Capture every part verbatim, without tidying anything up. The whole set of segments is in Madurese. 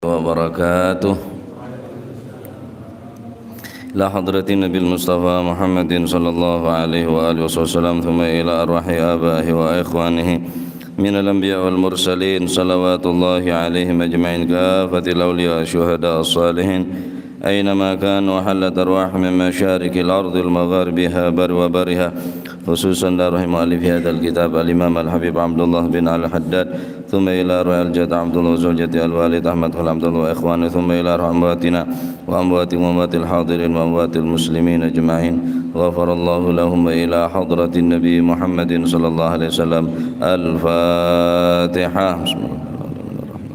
وبركاته. إلى حضرة النبي المصطفى محمد صلى الله عليه وآله وسلم، ثم إلى أرواح آبائه وإخوانه من الأنبياء والمرسلين، صلوات الله عليهم أجمعين، كافة الأولياء الشهداء الصالحين، أينما كانوا حلت أرواحهم من مشارق الأرض ومغاربها بر وبرها، خصوصا إلى روح مؤلف هذا الكتاب الإمام الحبيب عبد الله بن علي الحداد، ثم إلى روح الجد عبد الله وزوجته الوالد أحمد خليل عبد الله وإخوانه، ثم إلى روح أمواتنا وأمواتكم وأموات الحاضرين وأموات المسلمين أجمعين، غفر الله لهم، وإلى حضرة النبي محمد صلى الله عليه وسلم. الفاتحة. بسم الله الرحمن الرحيم.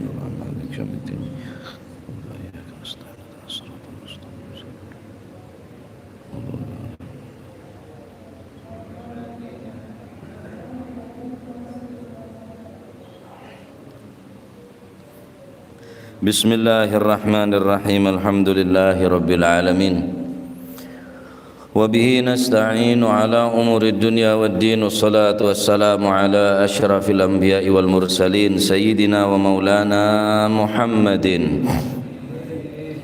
بسم الله الرحمن الرحيم. الحمد لله رب العالمين. وبه نستعين على أمور الدنيا والدين. والصلاة والسلام على أشرف الأنبياء والمرسلين سيدنا ومولانا محمد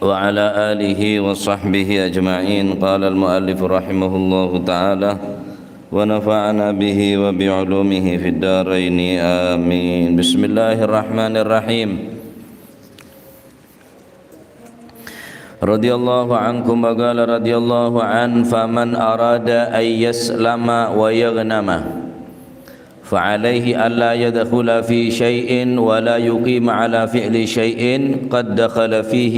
وعلى آله وصحبه أجمعين. قال المؤلف رحمه الله تعالى، ونفعنا به وبعلومه في الدارين، آمين. بسم الله الرحمن الرحيم. رضي الله عنكم، وقال رضي الله عنه، فمن أراد أن يسلم ويغنم فعليه ألا يدخل في شيء ولا يقيم على فعل شيء قد دخل فيه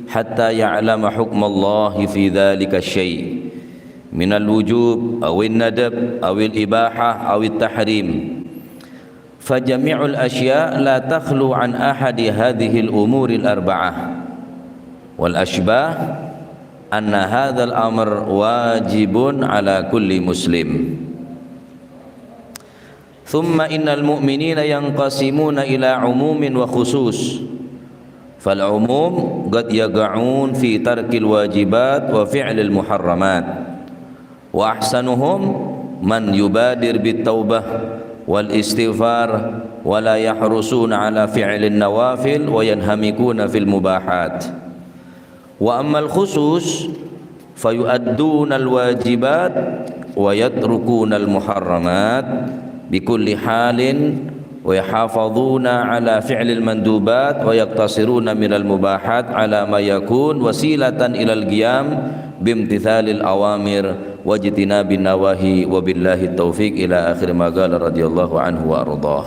حتى يعلم حكم الله في ذلك الشيء من الوجوب أو الندب أو الإباحة أو التحريم. فجميع الأشياء لا تخلو عن أحد هذه الأمور الأربعة. والأشبه أن هذا الأمر واجب على كل مسلم. ثم إن المؤمنين ينقسمون إلى عموم وخصوص، فالعموم قد يقعون في ترك الواجبات وفعل المحرمات، وأحسنهم من يبادر بالتوبة والاستغفار ولا يحرصون على فعل النوافل وينهمكون في المباحات. وأما الخصوص فيؤدون الواجبات ويتركون المحرمات بكل حال، ويحافظون على فعل المندوبات، ويقتصرون من المباحات على ما يكون وسيلة إلى القيام بامتثال الأوامر واجتناب النواهي، وبالله التوفيق، إلى آخر ما قال رضي الله عنه وأرضاه.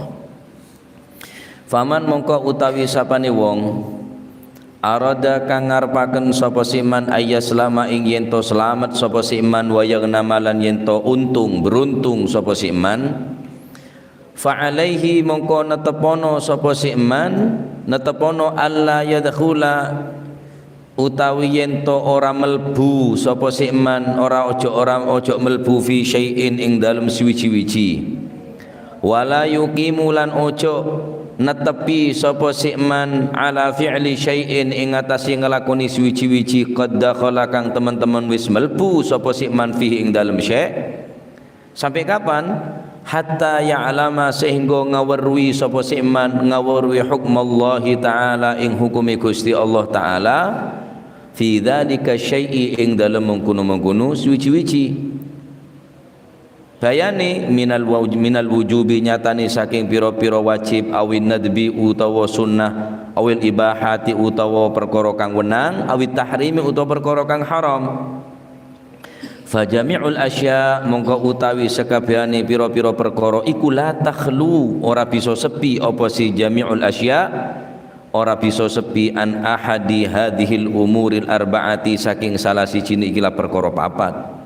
Faman mongko utawi sapane wong, arada kang ngarepaken sapa si man, ayyaslama ing yen to slamet sapa si man, wa yaghnama lan yen to untung, beruntung sapa si man, fa alaihi mongko netepono sapa si man, netepono alla yadkhula utawi yen to ora melbu sapa si man, ora ojo, ora ojo melbu fi syai'in ing dalem suwiji-wiji. Wala yuqimu lan ojo netepi sapa si man ala fi'li syai'in ing atase nglakone suwiji-wiji qad dakhala kang teman-teman wis melbu sapa si man fihi ing dalem syai'. Sampai kapan? Hatta ya'lama, sehingga ngawerrui sapa si man, ngawerrui hukmallahi ta'ala, ing hukume Gusti Allah Ta'ala, fi dzalika syai'i, ing dalem mengkono-mengkono suwiji-wiji. Bayane minal waj-, minal wujubi, nyatane saking pira-pira wajib, awin nadbi utawa sunnah, awil ibahati utawa perkara kang wenang, awit tahrimi utawa perkara kang haram. Fa jami'ul asya, mongko utawi sakabehane pira-pira perkara iku la takhlu, ora bisa sepi apa si jami'ul asya, ora bisa sepi an ahadi hadzihil umuril arba'ati, saking salah sijine iki la perkara papat.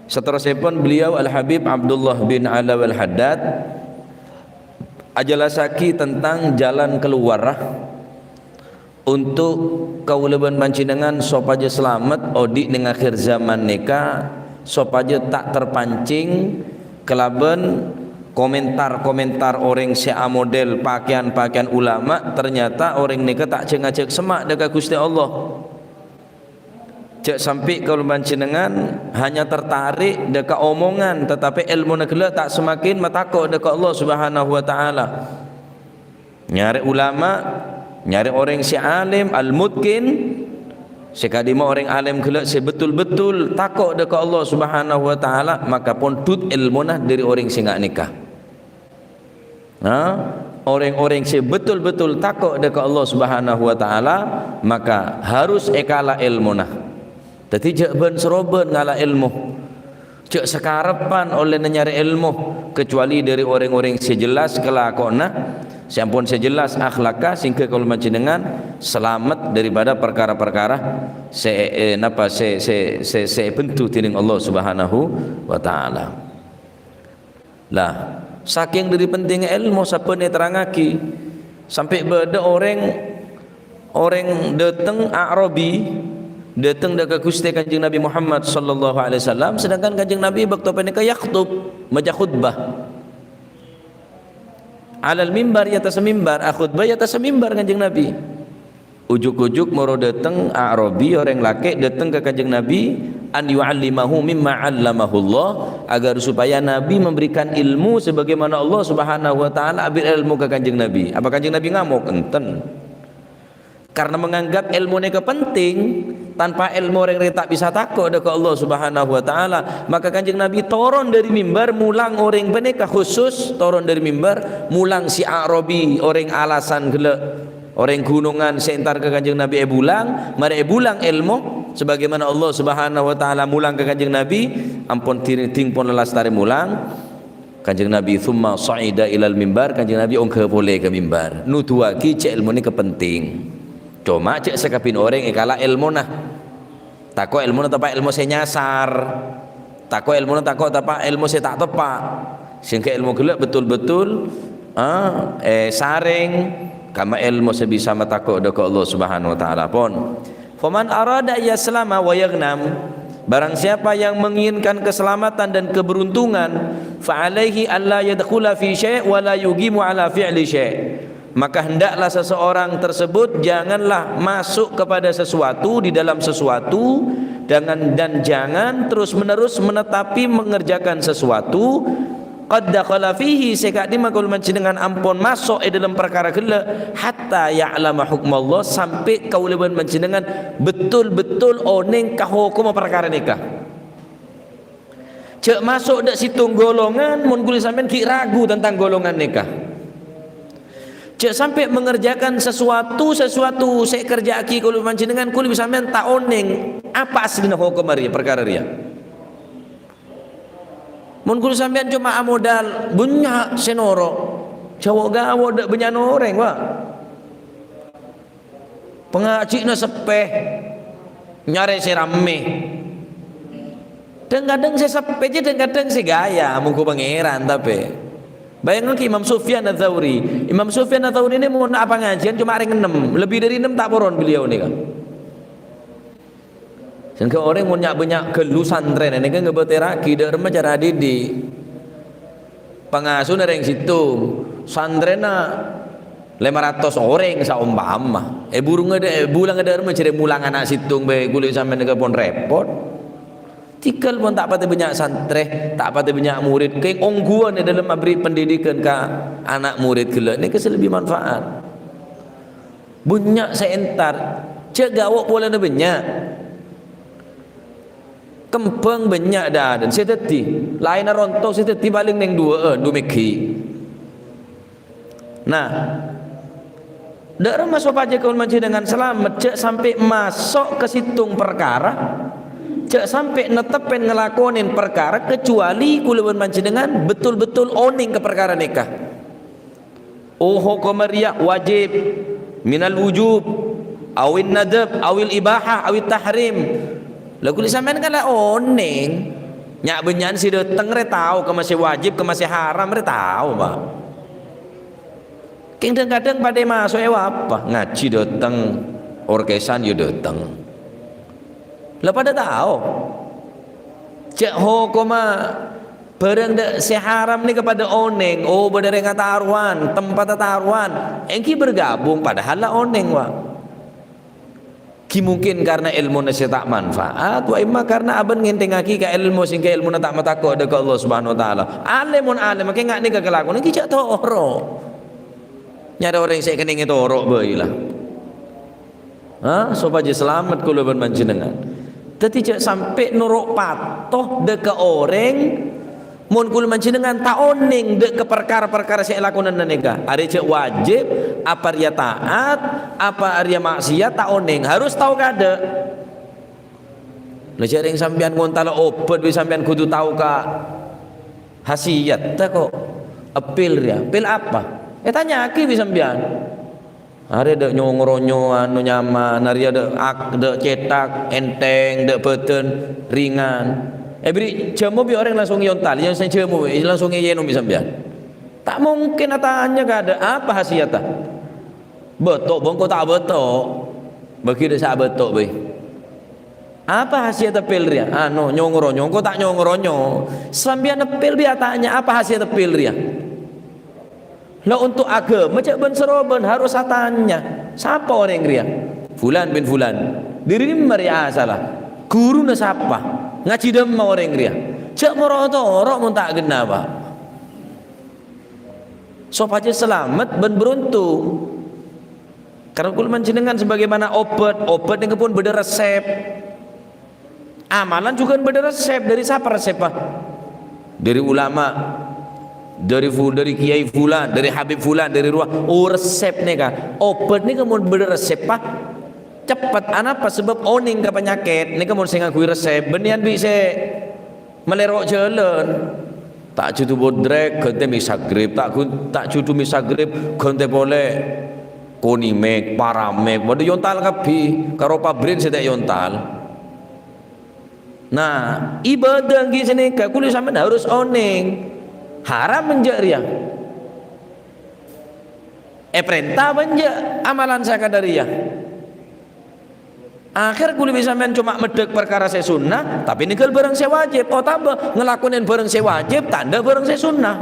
Saterrossèpon beliau Al-Habib Abdullah bin Alawi Al-Haddad ajelasaghi tentang jalan keluar untuk kaulâ bân panjhennengngan sopajâ salamet odi' neng akhir zaman nèka, sopajâ ta' terpancing kalabân komentar-komentar orèng sè amodel pakèyan-pakèyan ulama, ternyata orèng nèka ta' jhâ' ngajhâk semma' dâ' ka Ghustè Allah. Jhâ' sampè' kaulâ panjhennengngan hanya tertarik dâ' ka omongan, tetapi èlmona ghellâ' ta' semakin matako' dâ' ka Allah Subhanahu wa Ta'ala. Nyarè ulama, nyarè orèng sè alim, al-mutqin, sè ka'dimma orèng alim ghellâ' sè betul-betul tako' dâ' ka Allah Subhanahu wa Ta'ala, maka pondhut èlmona dâri orèng sè nga' nèka. Nah, orèng-orèng sè betul-betul tako' dâ' ka Allah Subhanahu wa Ta'ala, maka harus èkala èlmona. Dhâddhi, jhâ' bân-sarobân ngala èlmo. Jhâ' sakarebbhân ollèna nyarè èlmo, kecuali dâri orèng-orèng sè jelas kalakowanna, sè ampon sè jelas akhlakka, sehingga kaulâ panjhennengngan salamet daripada parkara-parkara sè, eh, napa, sè, sè, sè, sè èbendhu dèning Allah Subhanahu wa Ta'ala. Lah, sakèng dâri pentingnga èlmo, sabbhân èterrangngaghi, sampè' bâdâ orèng, orèng dâteng A'rabi, dâteng dâ' ka Ghustè Kanjeng Nabi Muhammad sallallahu alaihi wasallam, sedangkan Kanjeng Nabi bâkto panèka yakhtub, maca khutbah. Alal mimbar, è attas mimbar, akhutbah è attas mimbar Kanjeng Nabi. Ujug-ujug moro dâteng A'rabi, orèng lakè' dâteng ka Kanjeng Nabi, an yu'allimahu mimma 'allamahullah, agar supaya Nabi memberikan ilmu sebagaimana Allah Subhanahu wa Ta'ala abit èlmo ka Kanjeng Nabi. Apa Kanjeng Nabi ngamok? Enten. Karena menganggap èlmo nèka penting, tanpa èlmo orèng rè ta' bisa tako' dâ' ka Allah Subhanahu wa Ta'ala, maka Kanjeng Nabi toron dâri mimbar, mulang orèng panèka khusus, toron dâri mimbar, mulang si A'rabi, orèng alasan ghellâ'. Orèng ghunongan sè entar ka Kanjeng Nabi èbulang, marè èbulang èlmo, sebagaimana Allah Subhanahu wa Ta'ala mulang ka Kanjeng Nabi, ampon ding-, ding pon lastarè mulang. Kanjeng Nabi, "Tsumma sha'ida ilal mimbar," Kanjeng Nabi ongghâ polè ka mimbar. Nuduwaghi jhâ' èlmo nèka penting. Coma jhâ' sakabin orèng èkala èlmona. Tako' èlmona teppa' èlmo sè nyasar. Tako' èlmona tako' teppa' èlmo sè ta' teppa'. Sehingga èlmo ghellâ' betul-betul, ah, eh, sarèng kamma èlmo sè bisa matako' dâ' ka Allah Subhanahu wa Ta'ala. Pon. "Faman arada yaslama wa yaghnam," barang siapa yang menginginkan keselamatan dan keberuntungan, "fa alaihi alla yadkhula fi syai' wa la yuqimu ala fi'li syai'." Maka hendaklah seseorang tersebut janganlah masuk kepada sesuatu, di dalam sesuatu, dengan, dan jangan terus-menerus menetapi mengerjakan sesuatu, qad dakhala fihi, sè ka'dimma kaulâ panjhennengngan ampon maso' è dâlem parkara ghellâ', hatta ya'lama hukmallah, sampè' kaulâ bân panjhennengngan betul-betul onèng ka hokomma parkara nèka. Jhâ' maso' dâ' sèttong golongan, mon kulâ sampèyan ghi' ragu tentang golongan nèka. Jhâ' sampè' mengerjakan sesuatu, sesuatu sè èkerja'aghi kaulâ panjhennengngan, kulâ sampèyan ta' onèng apa asllina hokomma rèya, parkara rèya. Mon kulâ sampèyan coma amodal bânnya' sè noro', jhâ' gawok dâ' bânnya'na orèng, Pak. Pangajhi'na seppè, nyarè sè rammè. Dhâng-kadhâng sè seppè jiyâ dhâng-kadhâng sè ghâjâ, mongghu Pangèran tapè. Bâjângaghi Imam Sufyan Ats-Tsauri. Imam Sufyan Ats-Tsauri nè mon a-, pangajiân coma orèng ennem, lebbi dâri ennem ta' poron beliau nèka. Sehingga orèng mon nya'-bânnya' ghâllu santrèna nèka ngabâtèraghi dâ' remma cara didik. Pangasona rèng sèttong, santrèna lèma ratos orèng saompama. È burungnga dâ-, è bulângnga dâ' remma jârèya mulang ana' sèttong bhâi kulâ sampèyan nèka pon rèpot. Tèghâl pon ta' patè bânnya' santrè, ta' patè bânnya' morèd, kèng ongghuwân è dâlem aberri' pendidikan ka ana' morèd ghellâ' nèka sè lebbi manfaat. Bânnya' sè entar, jhâ' gawok polana bânnya'. Kembhâng bânnya' dâdân sè dhâddhi, laènna ronto sè dhâddhi palèng neng duwâ'ân, du mèghi. Nah, dâ' remma sopajâ kaulâ panjhennengngan salamet, jhâ' sampè' maso' ka sèttong parkara, jhâ' sampè' nettep ngalakonè parkara, kecuali kaulâ bân panjhennengngan betul-betul onèng ka parkara nèka. Oh, hokomma rèya wajib, minal wujub, awin nadab, awil ibahah, awit tahrim. Lah, kulâ sampèyan kan la onèng. Nya'-bânnya'an sè dâteng rè tao kemma sè wajib, kemma sè haram rè tao, Pak. Kèng dhâng-kadhâng padâ maso' è apa? Ngajhi dâteng, orkèsan ya dâteng. Lah padâ tao. Jhâ' hokomma bârâng dâ-, sè haram nèka padâ onèng, oh, bâdâ rèng atarowan, tempatta tarowan, èngghi bergabung, padahal la onèng, wa. Ghi mungkin karena èlmona sè ta' manfaat, wa imma karena abân ngèntèngngaghi ka èlmo sehingga èlmona ta' matako' dâ' ka Allah Subhanahu wa Ta'ala. Alim mon alim, kèng nga' nèka kalakowanna ghi jhâ' toro'. Nyarè orèng sè kennèng ètoro' bhâi la. Ha? Sopajâ salamet kaulâ bân panjhennengngan. Dhâddhi jhâ' sampè' noro' pato dâ' ka orèng, mon kaulâ panjhennengngan ta' onèng dâ' ka parkara-parkara sè èlakonana nèka. Arèya jhâ' wajib, apa rèya ta'at, apa rèya maksiat, ta' onèng. Harus tao kaadâ'. La jhâ' rèng sampèyan ngontala obhât, bi' sampèyan kodhu tao ka khasiyatta ko'. Pil rèya. Pil apa? Ètanya'aghi bi' sampèyan. Arèya dâ' nyong-ronyo, anu, nyaman, arèya dâ' ak-, dâ' cèthak, ènthèng, dâ' bâdân, ringan. Èbèrri' jhâmo bi' orèng langsung èyontal, yang sè jhâmo, langsung èyènom bi' sampèyan. Ta' mungkin atanya kaadâ', apa khasiyatta? Bâto', bâ' engko' ta' bâto'. Bâgi dâ' sè abâto' bhâi. Apa khasiyatta pil rèya? Anu, nyong-ronyo, engko' ta' nyong-ronyo. Sampèyan pil bi' atanya, apa khasiyatta pil rèya? La, onto' aghâma cè' bân-sarobân harus atanya, sapa orèng rèya? Fulan bin Fulan. Dâri dimma rèya asalla? Ghuruna sapa? Ngajhi dimma orèng rèya? Jhâ' moro-toro' mon ta' ghenna, Pak. Sopajâ salamet bân bâruntung. Karna kaulâ panjhennengngan sabagaimana obhât, obhât nèka pon bâdâ resep. Amalan jhughân bâdâ resep. Dâri sapa reseppa? Dâri ulama, dâri fu-, dâri kiai fulan, dâri habib fulan, dâri ruwa. Oh, resep nèka. Obhât nèka mon bâdâ reseppa, ceppet. Anapa? Sabâb onèng ka panyakèt nèka mon sè ngangghuy resep, bânnèyan bi' sè malèro' jhâlân. Ta' jhudhu bodrek, ghântè Misagrip. Ta' ghun-, ta' jhudhu Misagrip, ghântè polè Konimek, Paramek. Padâ èyontal kabbhi, karo pabrik sè ta' èyontal. Nah, ibadah ghi' sanèka, kaulâ sampèyan harus onèng. Haram enjâ' rèya? Èparènta apa enjâ' amalan sakadhâr rèya? Akhèr kaulâ bi' sampèyan coma meddhâk parkara sè sunnah, tapè nèngghâl bhârâng sè wajib, otabâ ngalakonè bhârâng sè wajib, tandhâ bhârâng sè sunnah.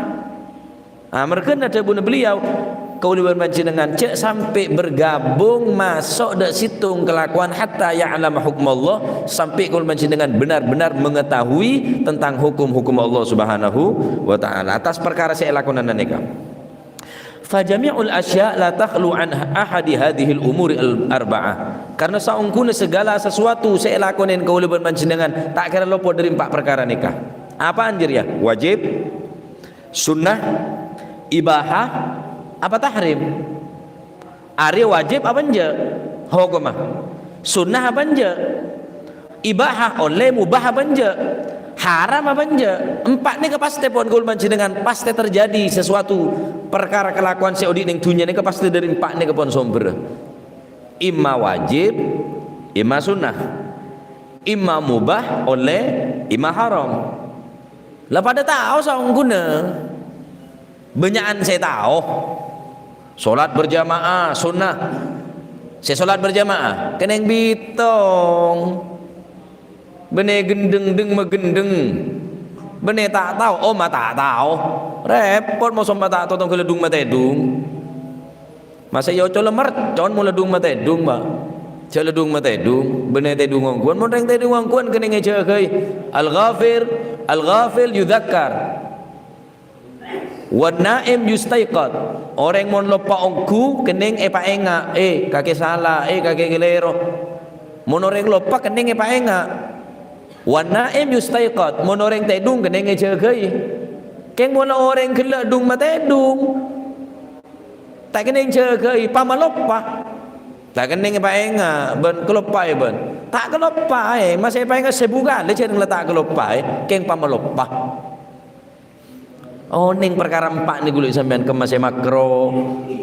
Amarghâna dhâbuna beliau, "Kaulâ bân panjhennengngan jhâ' sampè' bergabung maso' dâ' sèttong kalakowan hatta ya'lama hukmallah," sampè' kaulâ panjhennengngan benar-benar mengetahui tentang hukum-hukum Allah Subhanahu wa Ta'ala atas parkara sè èlakonana nèka. "Fa jami'ul asya' la takhlu an ahadi hadhil umuri al-, arba'ah." Karna saongghuna segala sesuatu sè èlakonè kaulâ bân panjhennengngan ta' kèra lopot dâri empa' parkara nèka. Apaan jârèya? Wajib, sunnah, ibahah, apa tahrim? Arèya wajib apa enjâ'? Hokomma. Sunnah apa enjâ'? Ibahah, ollè, mubah apa enjâ'? Haram apa enjâ'? Empa' nèka pastè pon kaulâ panjhennengngan pastè terjadi sesuatu parkara kalakowan sè odi' neng dhunnya nèka pastè dâri empa' nèka pon sombherra. Imma wajib, imma sunnah. Imma mubah, ollè, imma haram. La padâ tao saongghuna. Bânnya'an sè tao. Sholat berjamaah sunnah. Sè sholat berjamaah kennèng bâtong. Bânnè ghendheng, dhâng magendheng. Bânnè ta' tao, oh, ma' ta' tao. Rèpot, moso ma' ta' tao, tongghâl la dhung matèdhung. Masa' èocola mercon mon la dhung matèdhung, Pak. Jhâ' la dhung matèdhung, bânnè tèdhung ongghuwân. Mon rèng tèdhung ongghuwân kennèng èjâgâi. Al-ghafir, al-ghafil yudzakkar. Wan naim yustaiqadz. Orèng mon loppa ongghu kennèng èpaènga', "Eh, kakè sala, eh, kakè kalèro." Mon orèng loppa kennèng èpaènga'. Wan naim yustaiqadz. Mon orèng tèdhung kennèng èjâgâi. Kèng mon orèng ghellâ' dhung matèdhung, ta' kennèng jâgâi, pamaloppa. Ta' kennèng èpaènga' bân kaloppaè bân. Ta' kaloppaè, masa' èpaènga' sèbu kalè jhâreng la ta' kaloppaè, kèng pamaloppa. Onèng parkara empa' nèko, ghulâ sampèyan, kemma sè makro,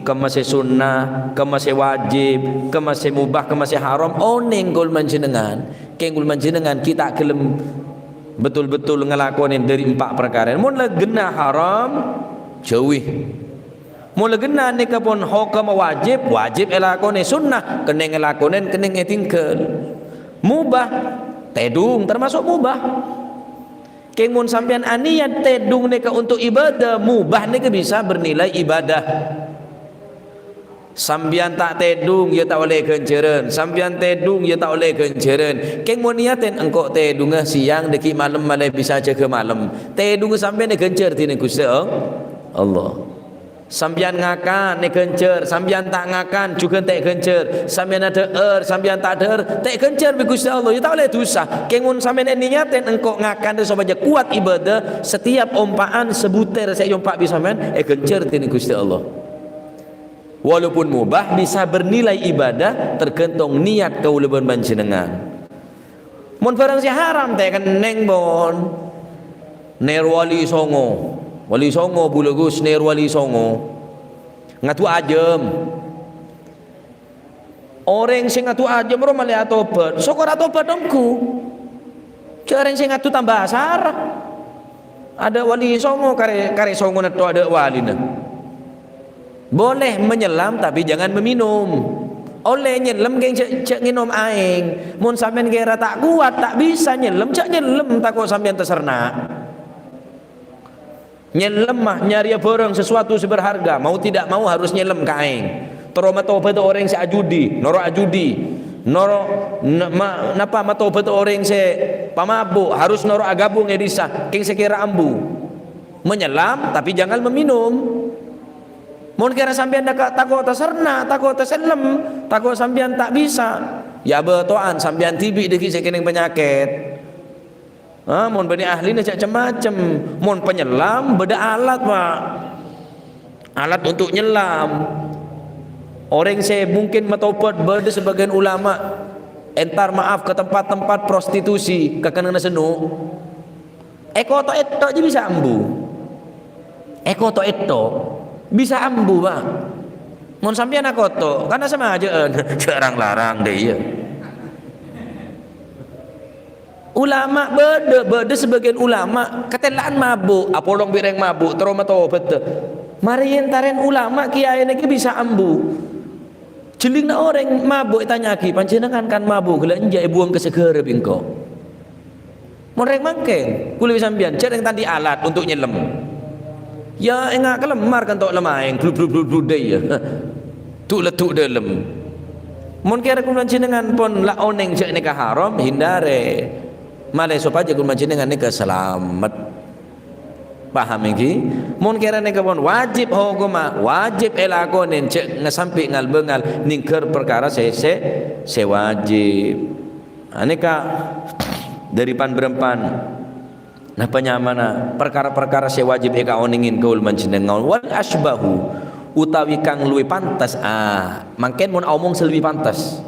kemma sè sunnah, kemma sè wajib, kemma sè mubah, kemma sè haram. Onèng kaulâ bân panjhennengngan, kèng kaulâ bân panjhennengngan ghi' ta' ghellem betul-betul ngalakonè dâri empa' parkara. Mon la ghenna haram, jhâuwi. Mon la ghenna nèka pon hokomma wajib, wajib èlakonè, sunnah, kennèng èlakonè, kennèng ètinggal. Mubah, tèdhung tamaso' mubah. Kèng mon sampèyan anèyat tèdhung nèka untuk ibadah, mubah nèka bisa bernilai ibadah. Sampèyan ta' tèdhung, ya ta' ollè ghânjhârân. Sampèyan tèdhung, ya ta' ollè ghânjhârân. Kèng mon niyatè, "Engko' tèdhungnga sèyang, dâgghi' malem malè bisa jâgâ malem." Tèdhungnga sampèyan èghânjhâr dhinèng Ghustè Allah. Sampèyan ngakan, èghânjhâr. Sampèyan ta' ngakan, jhughân ta' èghânjhâr. Sampèyan adhâ'âr, sampèyan ta' adhâ'âr, ta' èghânjhâr bi' Ghustè Allah. Iyâ ta' ollè dhusa. Kèng mon sampèyan ènèyatè engko' ngakan rè sopajâ kowat ibadah, setiap ompa'an sabutèr sè èompa' bi' sampèyan, èghânjhâr dèning Ghustè Allah. Walaupun mubah, bisa bernilai ibadah, tergantung niat kaulâ bân panjhennengngan. Mon bhârâng sè haram, ta' kennèng, pon. Nèro Wali Songo. Wali Songo, bulâ Gus, nèro Wali Songo. Ngadu ajâm. Orèng sè ngadu ajâm rowa malè atobhât. Sokor atobhât ongghu. Jhâ' orèng sè ngadu tamba asara. Adâ' Wali Songo karè, karè songona tho adâ' walina. Boleh menyelam, tapi jangan meminum. Ollè nyellem, kèng jhâ', jhâ' ngènom aèng. Mon sampèyan kèra ta' kowat, ta' bisa nyellem, jhâ' nyellem, tako' sampèyan tasarna'. Nyellem ma' nyarèya bhârâng sesuatu sè berharga, mau tidak mau harus nyellem ka aèng. Terro matobhât orèng sè ajudi, noro' ajudi. Noro', n-, ma-, napa matobhât orèng sè pamabuk, harus noro' aghâbung è dhisa, kèng sè kèra ambu. Menyelam, tapi jangan meminum. Mon kèra sampèyan naka-, tako' tasarna', tako' tasellem, tako' sampèyan ta' bisa, yâ abâto'an sampèyan dhibi' dhâggi' sè kennèng panyakèt. Ah, mon bânnè ahlina jhâ' cem-macem. Mon panyelam, bâdâ alat, Pa'. Alat untuk nyelam. Orèng sè mungkin matobhât, bâdâ sebagian ulama entar, maaf, ke tempat-tempat prostitusi, ka kennengnganna senno'. Èkoto' ètto' jiyâ bisa ambu. Èkoto' ètto' bisa ambu, Pa'. Mon sampèyan akoto', kan samajâ'ân. Jhâ' rang-larang, dâ' iyâ. Ulama bâdâ, bâdâ sebagian ulama katella'an mabuk, apolong bi' rèng mabuk, terro matobhât. Marè èntarèn ulama, kiyaèna ghi' bisa ambu. Jhellingnga orèng mabuk ètanya'aghi, "Panjhennengngan kan mabuk ghellâ', enjâ' èbuwâng ka saghârâ bi' engko'?" Mon rèng mangkèn, kulâ bi' sampèyan, jhâ' rèng ta' andi' alat untuk nyellem. Yâ, enga' kalemmar kan to' lem aèng, blu-, blu-, blu-, blu-, dâ' iyâ. Du'-leddu' dâlem. Mon kèra kulâ panjhennengngan pon la onèng jhâ' nèka haram, hindari. Malè sopajâ kulâ panjhennengngan nèka salamet. Paham ènggi? Mon kèra nèka pon wajib hokomma, wajib èlakonè, jhâ' nga-, sampè' ngal-bângal nèngghâr parkara sè, sè, sè wajib. Anèka dâri pan-bârâmpan. Napa nyamana parkara-parkara sè wajib èkaonèngè kaulâ panjhennengngan? Wal asbahu, utawi kang luwih pantes, ah, mangkèn mon aomong sè luwih pantes.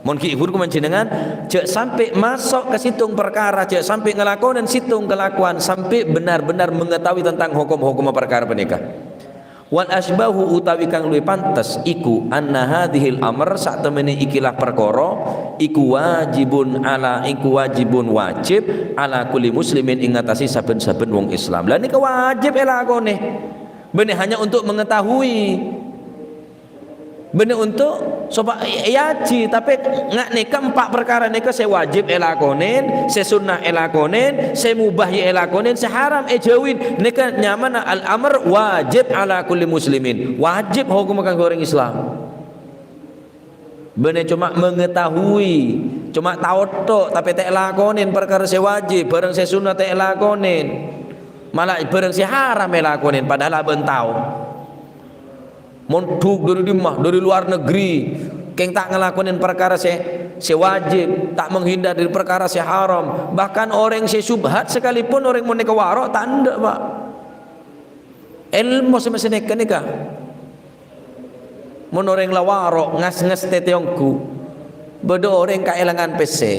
Mon ghi' bhuru ka panjhennengngan, jhâ' sampè' maso' ka sèttong parkara, jhâ' sampè' ngalakonè sèttong kalakowan, sampè' bhender-bhender mengetahui tentang hokom-hokomma parkara panèka. Wal asbahu utawi kang luwih pantes iku anna hadzihil amr, satemene ikilah parkara, iku wajibun ala, iku wajibun wajib, ala kulli muslimin ing atase saben-saben wong Islam. Lah nèka wajib èlakonè. Bânnè hanya untuk mengetahui. Bânnè onto' sopa-, èaji, tapè nga-, nèka empa' parkara nèka sè wajib èlakonè, sè sunnah èlakonè, sè mubah ya èlakonè, sè haram èjhâuwi. Nèka nyamana al-amr wajib ala kulli muslimin. Wajib hokomma kanggo orèng Islam. Bânnè coma mengetahui, coma tao tok, tapè ta' èlakonè parkara sè wajib, bhârâng sè sunnah ta' èlakonè. Mala bhârâng sè haram èlakonè, padahal abâ'na tao. Mondhuk dâri dimma, dâri luar negeri, kèng ta' ngalakonè parkara sè, sè wajib, ta' menghindar dâri parkara sè haram. Bahkan orèng sè syubhat sakalèpon, orèng mon nèka waro' ta' endâ', Pa'. Èlmo sè mèsè nèka, nèka. Mon orèng la waro' ngas-ngas tètè ongghu, bâdâ orèng kaèlangan pèssè.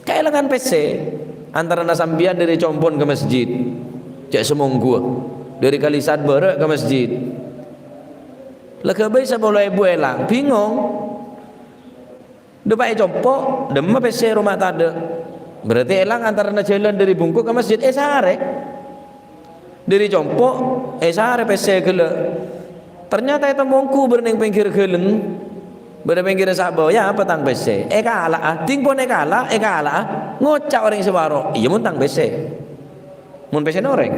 Kaèlangan pèssè, antarana sampèyan dâri Compon ka masjid, cè' samongghuwâ, dâri Kalisat Bârâ' ka masjid. La ghâbây sapolo èbu èlang, bingong. Dâpa' è compo', dâmma pèssè roma tadâ'. Berarti èlang antarana jhâlân dâri bungku ka masjid, èsarè. Dâri compo', èsarè pèssè ghellâ'. Ternyata ètemmo ongghu bâdâ neng pèngghir ghâlâng. Bâdâ pèngghirra sabâ, "Yâ, apa tang pèssè?" "Èkala'a." Ding pon èkala', èkala'a. Ngoca' orèng sè waro', "Iyâ, mon tang pèssè." Mon pèssèna orèng.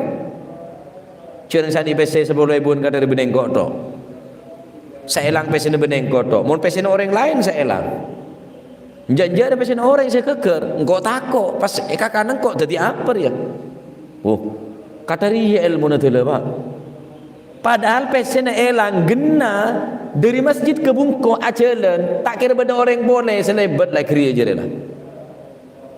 Jhârâng sanè pèssè sapolo èbuwân kadhâri bânnè engko' tok. Saèlang pèssèna bânnè engko' tok. Mon pèssèna orèng laèn saèlang. Enjâ'-enjâ' rè pèssèna orèng sè ghâggâr, engko' tako', pas èkakana engko' dhâddhi apèr, yâ. Oh, kadhâri iyâ èlmona dâlâ, Pa'. Padahal pèssèna èlang, ghenna dhâri masjid ka bungko ajhâlân, ta' kèra bâdâ orèng polè sè lèbât la ghâriyâ jârèya la.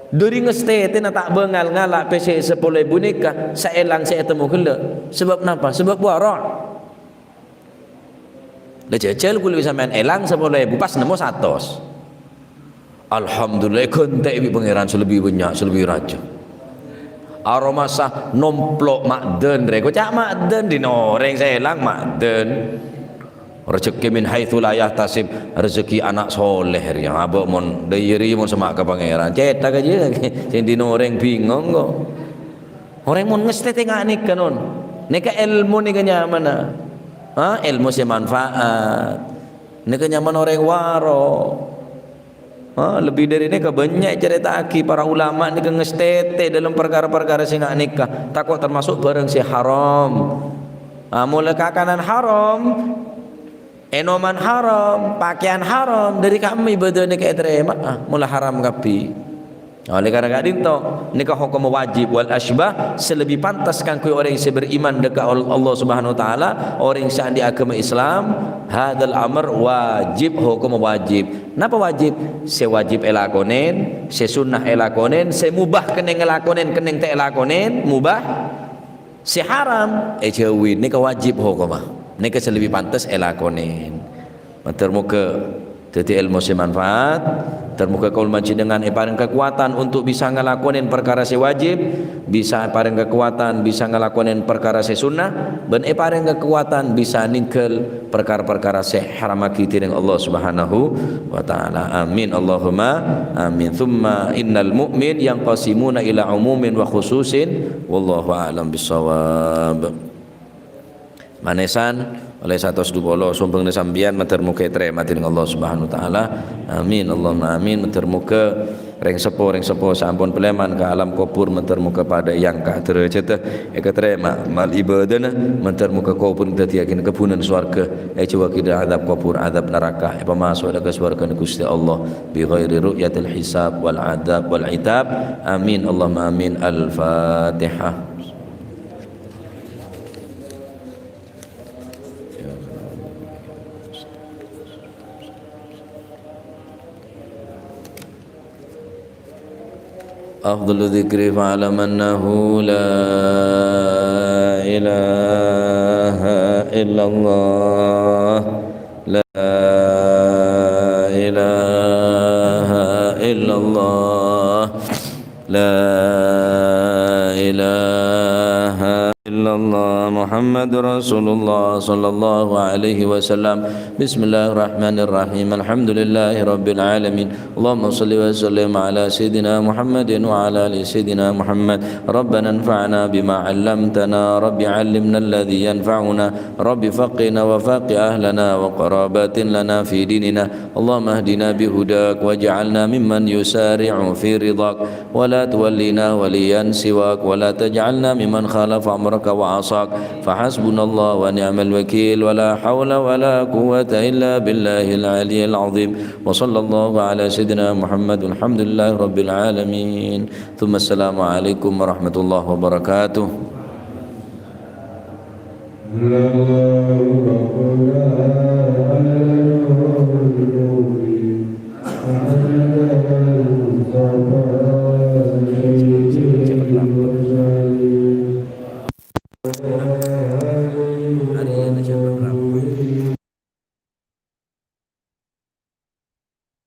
Dhâri ngastètèna ta' bângal ngala' pèssè sapolo èbu nèka, saèlang sè ètemmo ghellâ'. Sabâb napa? Sabâb wara'. La jhâjhâl kulâ bi' sampèyan èlang sapolo èbu, pas nemmo satos. Alhamdulillah, èghântè'è bi' Pangèran sè lebbi bânnya', sè lebbi rajâ. Aromasa nomplok ma'dân, rè, koca' ma'dân, dinah orèng sè èlang ma'dân. Rejekkè min haitsu la yahtasib, rejekkè ana' soleh, rè, abâ' mon, dhâri mon sèma' ka Pangèran. Cètak aja, sè dinah orèng bingong, kok. Orèng mon ngastètè nga' nèka, non. Nèka èlmo nèka nyamana. Ha, èlmo sè manfaat. Nèka nyamana orèng wara'. Ha, lebbi dhâri nèka bânnya' ècarèta'aghi para ulama nèka ngastètè dâlem parkara-parkara sè nga' nèka. Tako' tamaso' bhârâng sè haram. Ha, mola kakanan haram, ènoman haram, pakèyan haram, dhâri kamma ibâdâ nèka ètarèma'a, mola haram kabbhi. Oleh karana ka'dinto, nèka hokomma wajib wal asybah sè lebbi pantes kaangghuy orèng sè beriman dâ' ka Al-, Allah Subhanahu wa Ta'ala, orèng sè andi' aghâma Islam, hadzal amr wajib, hokomma wajib. Napa wajib? Sè wajib èlakonè, sè sunnah èlakonè, sè mubah kennèng èlakonè, kennèng ta' èlakonè, mubah. Sè haram èjhâuwi, nèka wajib hokomma. Nèka sè lebbi pantes èlakonè. Mator moghâ dhâddhi èlmo sè manfaat. Mator moghâ kaulâ panjhennengngan èparèng kakowadhân untuk bisa ngalakonè parkara sè wajib, bisa èparèng kakowadhân bisa ngalakonè parkara sè sunnah, bân èparèng kakowadhân bisa nèngghâl parkara-parkara sè èharammaghi dâri Allah Subhanahu wa Ta'ala. Amin. Allahumma amin. Tsumma innal mu'min yanqasimuna ila umumin wa khususin. Wallahu a'lam bissawab. Manèsan, olè satos dupolo, sombhângnga sampèyan, mator moghâ ètarèma dâri Allah Subhanahu wa Ta'ala. Amin. Allahumma amin. Mator moghâ rèng seppo, rèng seppo sè ampon palèman ka alam kobhur, mator moghâ padâ èangka' dârâjhâddhâ, èkatarèma amal ibâdâna, mator moghâ kobhur dhâddhiyâghi kebbhunan sowarghâ, èjhâuwâghi dâri adzab kobhur, adzab naraka, èpamaso' dâ' ka sowarghâna Ghustè Allah, bi ghairi ru'yatil hisab wal adzab wal itab. Amin. Allahumma amin. Al-Fatihah. أفضل الذكر فاعلم أنه لا إله إلا الله. لا إله إلا الله. لا إله إلا الله محمد رسول الله صلى الله عليه وسلم. بسم الله الرحمن الرحيم. الحمد لله رب العالمين. اللهم صل وسلم على سيدنا محمد وعلى آل سيدنا محمد. ربنا انفعنا بما علمتنا. رب علمنا الذي ينفعنا. رب فقهنا وفقه أهلنا وقرابات لنا في ديننا. اللهم اهدنا بهداك واجعلنا ممن يسارع في رضاك ولا تولنا وليا سواك ولا تجعلنا ممن خالف أمرك وعصاك. فحسبنا الله ونعم الوكيل ولا حول ولا قوة إلا بالله العلي العظيم. وصلى الله على سيدنا محمد والحمد لله رب العالمين. ثم السلام عليكم ورحمة الله وبركاته.